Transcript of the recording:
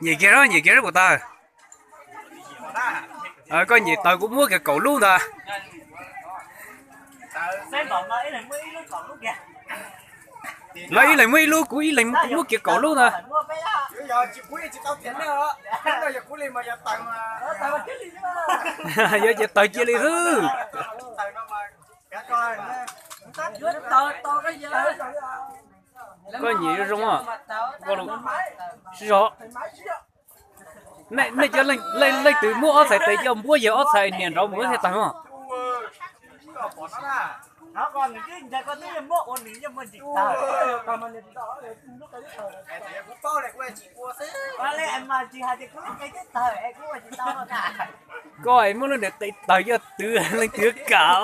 Nyem kiag, nyem kiag kuv taws. Koj nyem taws kuv muab kiag kaum lub ntag. Lawv ib leeg muab ib lub, kuv ib leeg kuv muab kiag kaum lub ntag. Yog ces taws cia li xwb. Koj nyem zoo zoo. Sib zog. Nej cov leej twg muab ob txhais tes coj npuab yawg ob txhais niam nrov mus thiaj tawg os. Koj es muab lub niag tes tawg coj twv leej twg kam.